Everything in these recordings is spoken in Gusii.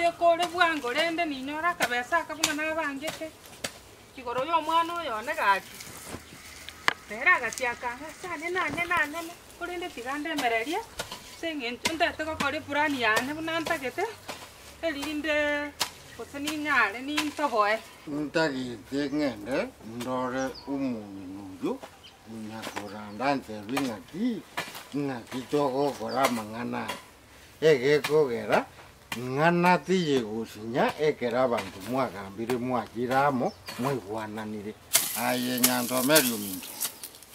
toyekore bwango rende ninyore akabesa aka buna nabangete, igoro ya omwana oyo one gaki. Nere agachia akang'a ase anene anene anene, korende tiga ndemererie, ase eng'encho ntagete gokora eplan yane buna ntagete, erinde gose ninyare nintoboe. Ntagete ng'ende ndore omong'ina oyio onyakoranda antebie ng'aki, ng'aki togokora amang'ana aya. Egekogera ing'ana tiyegosinya ekero abanto mwagambire mwachire amo mwaigwananire. Aye nyantomeri ominto,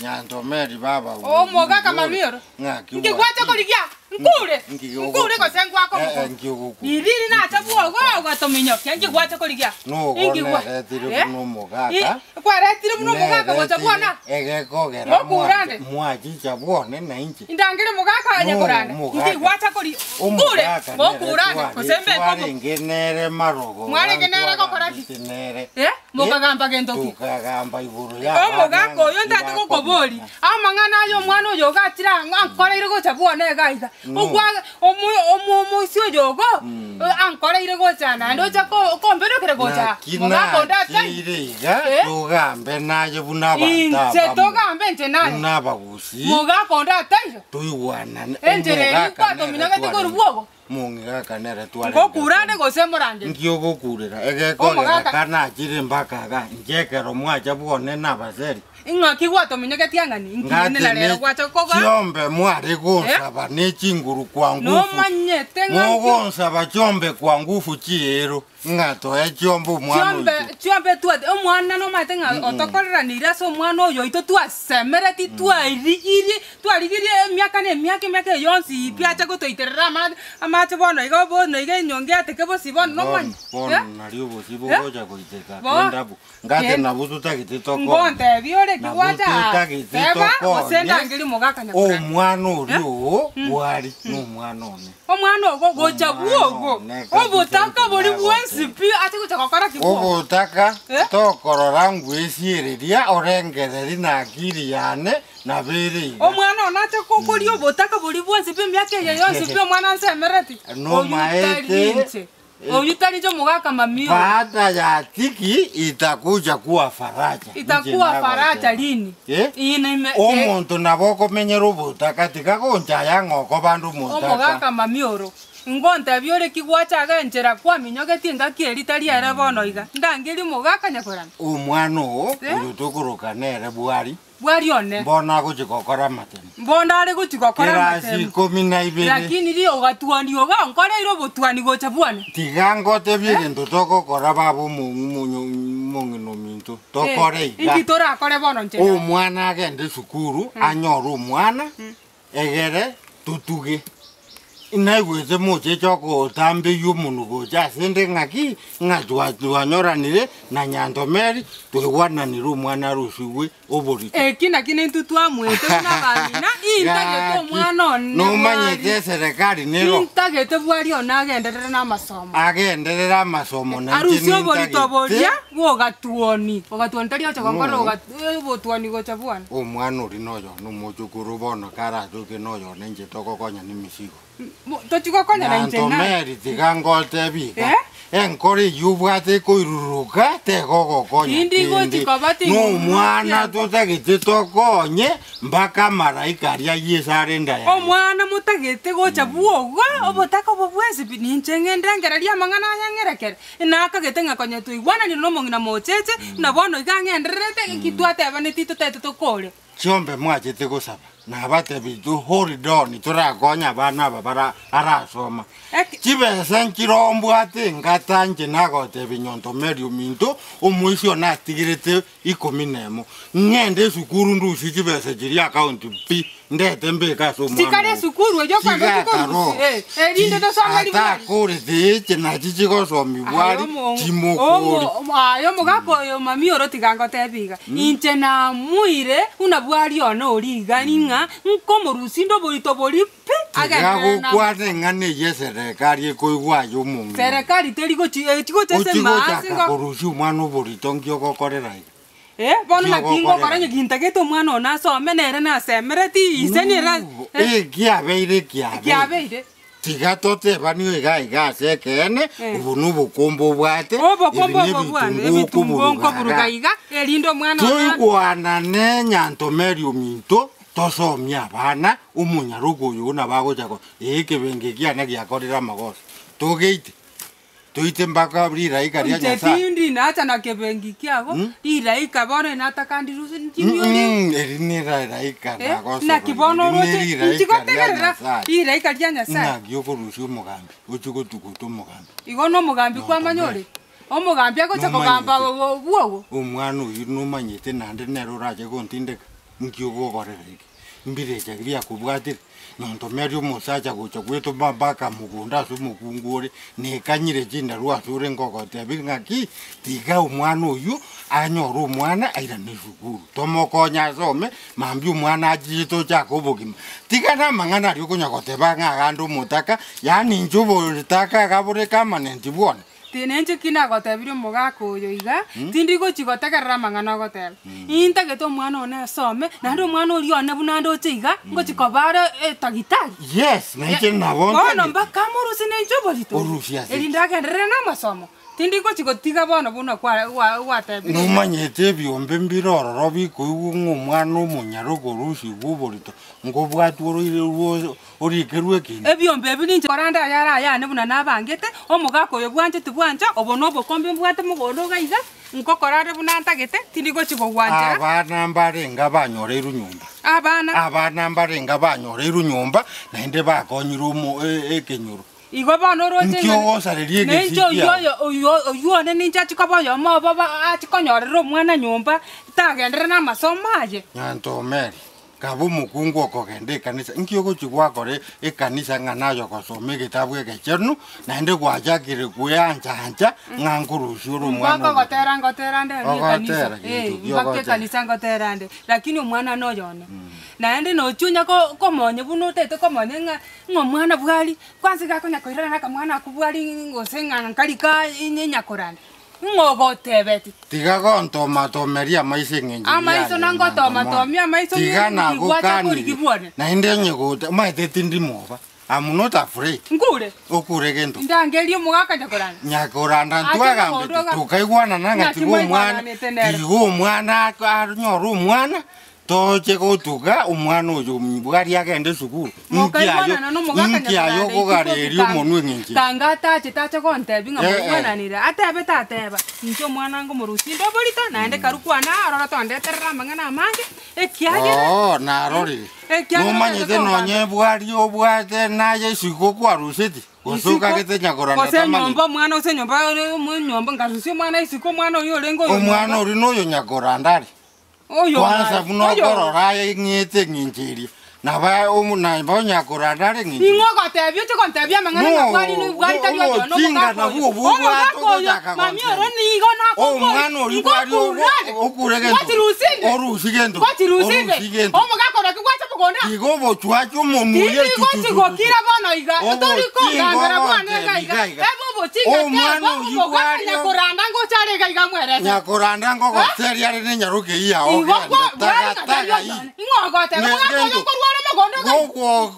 nyantomeri baba Omogaka mamioro, ng'aki nki gwacha korigia? Nkure, nkure gose ngwake omokungu. Ririri nacha bwogo ogatominyokia, nki gwacha korigia? Nogo Inki gwa- neretire Eh? buna omogaka. I- Kwaretire buna omogaka gocha bwana? Egekogera Ngokura nde. mwachicha bwone nainche. Indangere omogaka aye No, koranda. omogaka. Inki gwacha kori nkure, Omogaka ngokura nde, nere gose mbeke omo. twarenge nere marogo. Mwarenge nere gokora ki? Twarambete nere. Eh? Mokagamba gento ki? Tokagamba igoro y'abana Omogaka oyo ng'aki ntagete gokoboria, bakomenya. amang'ana aya omwana oyo iga achire ang'o ankoreire gocha bwone iga iga. No. Okwa omo- omo- omoisia oyo igo, ankoreire gocha naende ocha ko- komberokera gocha aa. Naki Mogaka onde atari. nachiire iga, Eh? togambe naye buna abanto Inche abamo, togambe inche naye. buna abagusii, Mogaka onde ataiyo. toigwanane. Enchera eria Omogaka nere kwatominogete twarenge. korwa bwogo. Mong'igaka nere twarenge Ngokura ande gose morangerie? Nki ogokurera? Egekogera Omogaka. kanachire mpaka iga, inche ekero mwacha bwone nabaseri. Ing'aki gwatominyogetie ang'ani? Inki rende na rero Ngati gwacha koga? chiombe mware gonsaba ne chinguru kwa ngufu. Nomanyete ng'a nkio- Mogonsaba chiombe kwa ngufu chiero. Ng'a toe chiombe omwana Chiombe oito. chiombe twate omwana nomanyete ng'a otokoreranire ase omwana oyo oito twasemereti twarigirie twarigirie emiaka na emiaka emiaka eye yonsi pi ache gotoiterera ama amache bono iga bono iga enyongo yateke bosi bono Bono nomanye bono eh? nario obosie bogocha goiteka Bo- kende abwo. Ngate Kende. nabwo totagete tokonye. Ngontebie ore ki Nabwo gwacha aa totagete teba gose tokonye. ndangerie omogaka nyakorani. Omwana oria oo bwari nomwana one. Omwana ogo gocha bwogo, Omwana one kabisa obotaka boria inche bwensi pi ache gocha gokora ki bwogo? Obotaka Eh? tokorora ngwesiereria orengereri na akili yane nabo ere iga. Omwana one ache kokoria obotaka boria bwensi pi emiaka eye yonsi pi omwana ansemereti? Oyio Nomaete tari inche, oyio tari inche omogaka mami oyo. Baada ya tiki itakuja kuwa faraja. Inche Itakuwa faraja nagoteba. lini? Eh? Ine ime eh, Omonto nabo okomenyera obotaka tiga gonchaya ng'a okoba nde omotaka. Omogaka mami oro, ngontebie ore ki gwachaga enchera kwaminyogetie engaki eria tari ere bono iga, ndangerie omogaka nyakorana. Omwana oo Eh? oyo tokoroka nere bwari, Bwari one. mbono agochia gokora amatemu. Mbono are gochia gokora Kirasi amatemu. ikomi na ibere. Lakini riria ogatwania oga onkoreire obotwani gocha bwane. Tiga ngotebie egento togokora baba omong'ina ominto, tokore iga. Inki torakore bono inche naye? Omwana agende esukuru, anyore omwana, egere totuge. Naigwete mocheche ogotamberia omonwe gocha ase 'nde ng'aki, ng'a twa twanyoranire na Nyantomeri, twaigwananire omwana arusigwe oborito. Eki naki nintwe twamoete buna abang'ina, intagete Gaki, omwana one nomanyete bwari, eserekari nero intagete bwari one agenderere namasomo. agenderere amasomo nainche Arusie oborito nintagete boria bw'ogatuoni, ogatuoni tari ocha gokora No. oga obotwani gocha bwane. Omwana oria noyo nomochokoro bono karatoke noyo one inche togokonya nemesigo. Tochi gokonyana inche naye. Nantomeri tiga ngotebi iga, Eh? enkoro eyio obwate ekoiruruka tegogokonya Tindi kende. gochi koba ting'u- Nomwana totagete tokonye mpaka amaraika aria Yeso are enda yaye. Omwana motagete gocha bwogo, obotaka obo bwensi pi, ninche ng'ende ngererie amang'ana aya ng'erekere. Nakagete ng'a konya twaigwananire nomong'ina mocheche, na bono iga ng'endererete, inki twatebaneti totaete tokore. Chiombe mwachete gosaba, nabatebirie to hold on torakonye abana aba bara arasoma. Eke- Chibesa nchiroo mbwate engata inche nagotebia nyonto Mary ominto, omoisia one atigerete ikomi nemo, ng'ende esukuru ndusie chibesa chiria account pi, ndete mbeke ase omwana Chikare oo. esukuru eyio kwenda Chigakaroo. ochikorusia, eh, erinde tosome ribuya. Atakorete eche nachi chigosomigwa Aye aria, omo- chimokori. omo- aye omogaka oyo mami oro tiga ngotebi iga, inche namoire buna bwari one oria iga ng'a nkomorusia inde oborito boria pi, Tiga agenderere na gokwana eng'ana eyio eserekari ekoigwa aye omong'ina. Serekari teri gochi echi gocha ase Ochi maasi gochaka ngo korusia omwana oborito nki ogokorera iga? Eh, bono naki Ki ngokora ogokorera? onye gintagete omwana one asome nere nasemereti ise nere No, ekiabeire kiabeire. kiabeire. Tiga totebaniwe iga iga ase ekeene, obo nobokombe obwate, ebi Obokombe obo bwane, nebitunguo ebitunguo nkoburuga nkoburuga iga. iga, erinde omwana one Toigwanane nyantomeri ominto, tosomie abana, omonyaroka oyo nabo agocha ko ee ekebengo ekiane giakorire amagoso. Togeite, toite mpaka riraika ria Inche Nyasaye. tindi nacha na kebengi kiago, riraika bono inataka ndirusie ndimiore. Mm, eri neraika Eh, nagosoro, naki bono eri oroche neriraika ria nchigotegerera Nyasaye. riraika ria Nyasaye. Ng'aki okorusia omogambi, ochie gotuguta omogambi. Igo nomogambi kwamanya ore? Omogambi agocha kogamba Nomanyete. bwogo? Omwana oyio nomanyete naende nere orache gontindeka, nki ogokorera eke? Mbirecha riakobwatire, nontomerie omosacha gocha gwetoma mpaka mogondo ase omokungu ore, nekanyire chindaru ase ore nkogotebia ng'aki, tiga omwana oyio anyore omwana airane esukuru, tomokonye asome, mambia omwana achiche tochake obogima. Tiga na amang'ana aria okonya goteba ng'a agande omotaka, yaani inche oboritaka iga bore permanent bwone. Tinenche ki nagotebirie omogaka oyo iga, tindi gochi gotegerera amang'ana ogoteba. Intagete omwana one asome, naende omwana oria one buna ndoche iga, ngochi koba are etagitari. Yes, nainche nabo Bono ntagete. mpaka amorusie nenche oborito, Orusie ase ki? erinde agenderere na amasomo. Tindi gochi gotiga bono buna kwa gwa gwatebire iga. Nomanyete ebiombe mbire ororo bikoigwa ng'a omwana omonyaroka orusigwe oborito, nkobwatwa oroire rwo Orikerwe ekiina. Ebiombe ebi ninche korende ayare ayane buna nabangete, omogaka oyo bwancheti bwancha, obo nobokombe mbwate mogondo iga iga, nkokora are buna ntagete, tindi gochia gogwanchera. Abana mbarenge abanyoreirwe nyomba. Abana. Abana mbarenge abanyoreirwe nyomba, naende bakonyire omo ekenyoro. Igo bono oroche Inki ng'a ogosareria nenche egesii oyio kiao? oyo oyio oyio one ninche achie koba oyomo obo ba achie konyorera omwana nyomba, tagenderera namasomo aye. Nyantomeri. Kaba omokungu okogenda ekanisa, inki ogochia gwakora ekanisa ng'a naye ogosoma egetabu egechenu, naende gwachakire kweancha-ancha ng'a nkorusia ore omwana Mpaka omobe. ogotera ngotera nde ria ekanisa, Ogotera eh, gento ki mpaka ogotera? ekanisa ngotera nde, lakini omwana noyo one. Naende nochia onya ko- komonya buna otagete komonya ng'a ng'a omwana bwari, kwanza iga akonya koirana na akamwana akwo bwari gose ng'a nkari ka enyakoranda. Ng'o ogotebeti? Tiga gontomatomeria amaiso eng'encho Amaiso yaye nangotomatomia amaiso Tiga ng'igwacha nagokanire korigibwane. naende onye gocha omanyete tindi mwoba I'm not afraid Nkure, okure gento ndangerie omogaka nyakoranda. nyakoranda Ache ntwagambete mogondo iga. tokaigwanana ng'a Naki tiga omwana mwaigwananete nere. tiga omwana anyore omwana Toche gotuga omwana oyo bwari agende esukuru, inki aye Mokaigwanana nomogaka inki aye Nyakoranda isiko okogareria omonwe eng'encho eye? Tanga atache tache gontebia ng'a Eh, eh. mwaigwananire, atebe tateba, inche omwana ngomorusia inde oborito, naende karwa kwane aroro tondeterera amang'ana amange, ekiagera Oo, narorire. ekiagera Nomanyete otagete nonye kongambia. bwari obwate naye isiko kwaruseti, gose Isiko, okagete Nyakoranda gose tamanyeti. enyomba omwana ase enyomba ore enyomba nkarusia omwana isiko omwana oyio orenge oyo Omwana nyomba. oria noyo Nyakoranda are. Oyo Kwansa oyo buna oyo okorora aye ing'ete eng'encho eria, nabo omo nabo onyakoranda are eng'encho Ning'o ogotebia oche gontebia amang'ana ng'a bwari No, bwari tari oyo obochinga nomogaka nabwo oyo. obwo obwate Omogaka oyo ogochaka mami oro gontebia. nigo nakobori Omwana oria bwari ogo ngokurande okure gento ngochirusinde orusie gento ngochirusinde orusie gento omogaka oyo naki gwacha mogondo aa igo obochwache omonwa oye Tindi gochi chuchuchuchu gokira bono iga tori obochinga kongambera bwane ogontebia iga iga iga iga ebe obochinga omwana teba oyio omogaka bwari nyakoranda ngocha are iga iga mwerese Nyakoranda ngogoteria are nenyaroke eyio yao Igo ogende kwa bwari taga ng'a tari taga oyo ii. Ing'o ogoteba Ne omogaka oyo gento nkorware mogondo iga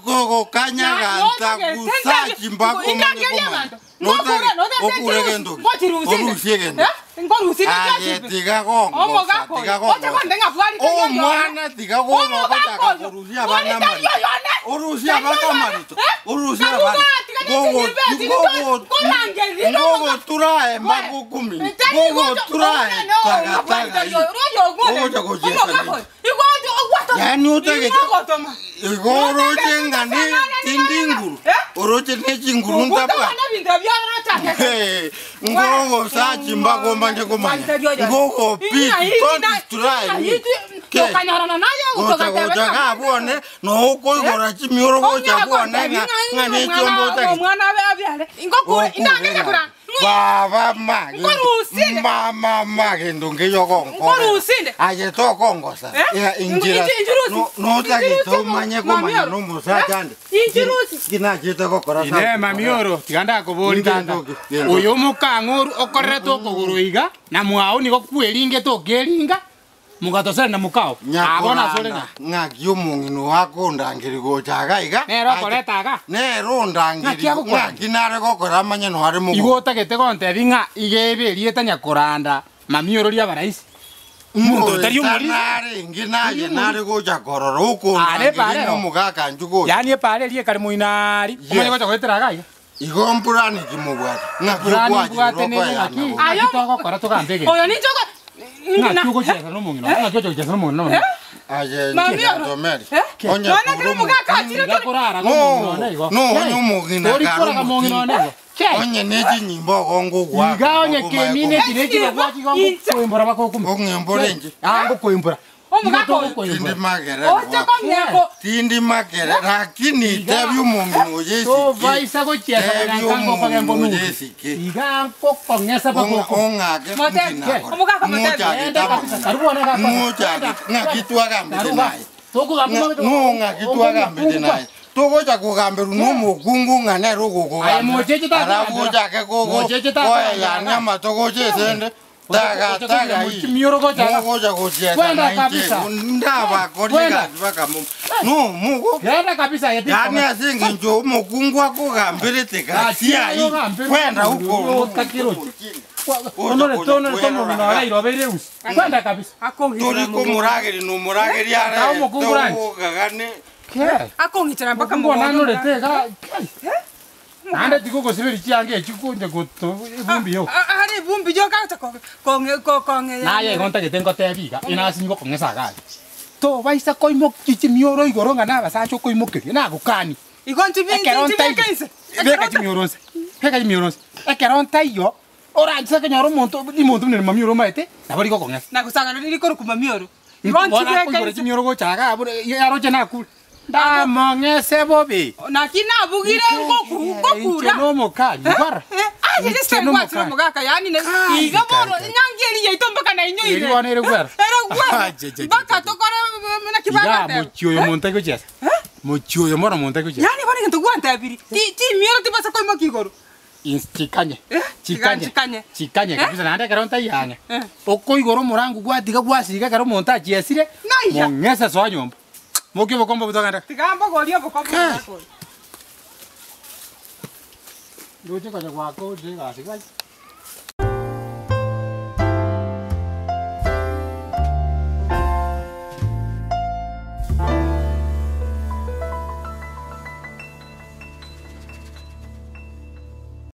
gogokanyaganta gusachi mpaka omanye komanya. Notari okure gento ki? Orusie gento ki? Aye tiga gongosa tiga gongosa. Omwana tiga gogochaka korusia abana amarito. Orusie abana amarito. Orusie abana. Gogo gogo gogotura emagukumini. Gogotura tagataga ii. Ogocha gochiesa ninche. Yaani otagete igo oroche ng'a ne tindi nguru, oroche ne chinguru ntabwati. Ngogosachi mpaka omanye komanya. Ngogopiki, don't try me. Ke. Gocha gocha iga abwo one, noo okoigora chimioro gocha abwo one ng'a ng'a ne chiombe otagete. Okure Baba ma Nkorusinde. mama ma gento nkeiyo ogonkora. Nkorusinde. Aye tokongosa. Eh? Ya inchera. Inchi- inchirusi. No- Notagete Inchirusi omanye mo- komanya mamioro. nomosacha ande. Inchirusi. Kinachete gokora Ine South mamioro, tiga ndakobori Inche tata. ndoki, gento. Oyo omokang'oru okorerete okogoro iga, na mwao nigo kweringete okeringa. Mogatosera na mokao. Aa bono asore Nyakoranda ng'a. ng'aki omong'ina oo akondangeria gocha iga iga. Nere okoreta iga. Nere ondangeria Ng'aki agokoranda? ng'aki nare gokora amanye noare Igo mogondo. otagete gontebia ng'a iga ebe erieta Nyakoranda mamiororia abaraisi. Omonto otari Ngoeta omorisia. narenge naye nare gocha korora Are okondangeria pare ng'a oo. omogaka inchu gocha. Yaani epara eria ekare moino aria, Yes. omanye gocha goetera iga iga. Igo mpurani ki mobwate? Ng'aki Purani okwachire mbwate nere okoeyana ng'aki, bobe? ng'aki togokora togambe egento. Oyo ninche ogo Ng'aki ogochiesa nomong'ina oo, ng'aki ocha gochiesa nomong'ina oo. Aye Mami oro. Ntomeri. Eh? Onye Nonya kero kore omogaka achire Iga korara No, komong'ina one igo. no, onye omong'ina Tori kare koraga mong'ina one igo. Kei. Onye ne chinyimbo ogongo ogwaka. Iga onye kemine eki ne chibabwati igo ngokoimbora bakokuma. Ong'imbore inche. Ah, ngokoimbora. Omogaka oyo. Tindi magere. Oche kong'eko. Tindi magere lakini tebi omong'ina oye esike. Tobaisa gochiesa Tebi kogenka ngokogemba omong'ina onuge. oye esike. Iga nkokong'esa bakokuma. Ong'ake Motebi. nkinakora. Omogaka motebi. Ng'ochake Enda kabisa, karibu one gakora. Ng'ochake. Ng'aki twagambete Karuba. naye. Tokogamba omanyete No ng'aki twagambete naye. Togocha kogamberwa na omokungu ng'a nere Aye, ogokogambera. mocheche takogambera. Alafu ochake kogo Mocheche takogambera. koeyania amatogo esende. Taga taga hii. Chimioro gocha iga. Mogocha gochiesa Kwenda na inche. kabisa. Ndabakori Kwenda. egasi bakamu. No mogo. Genda kabisa ye Yani ase eng'encho omokungu akogambirete gasi ayi. Kwenda huko. Kwenda kabisa. Tori komorageri nomorageri are. Tao mokungu rangi. Togogagane. Akong'ichera mpaka Mbona ga. Nande tikogosiberi chiange echikunje goto ebumbi yo. Ari ebumbi yo gacha kong'e kong'e. Naye igo ntagete ngotebi iga enasi nigo kong'esa iga aria. Tobaisa koimokia chimioro igoro ng'a na abasacha okoimokeria nagokani. Igo nchibi Ekero nchibeke ntaiyo inse. beka chimioro nse beka chimioro nse ekero ntaiyo oranchise konyora omonto omonto buna mamioro omaete nabo rigokong'esa. Na gosangana riri korokwa mamioro. Igo Bono nchibeke akoigora inse. chimioro gocha iga abwo aroche nakure ndamong'ese bobe. Naki nabugire ngoku Inche ngokura. nomokani bara. Aye Inche listen gwachire nomokani. omogaka yaani ne iga bono nyangi eri yaito mpaka na inyoire. Eri bono ere gwera. Ere gwera. Ah, je, je, je, Mpaka je. tokore naki Iga bagateba. mochie oyo monto agochiesa. Mochie oyo mono monto agochiesa. Yaani bono egento gwantebiri. Ti chimioro tibasa koimokia igoro. Ins chikanye. Eh, Chikanye. chikanye. Chikanye Eh? kabisa naende ekero ntaiyo ang'e. Eh. Okoigora omorango gwatiga gwasiga ekero omonto achiesire, Naiya. mong'ese soa nyomba. Mokia obokombe botogende. Tiga mbogorie obokombe Kai. bwako. Ndoche konya gwaka ore egasi gaki.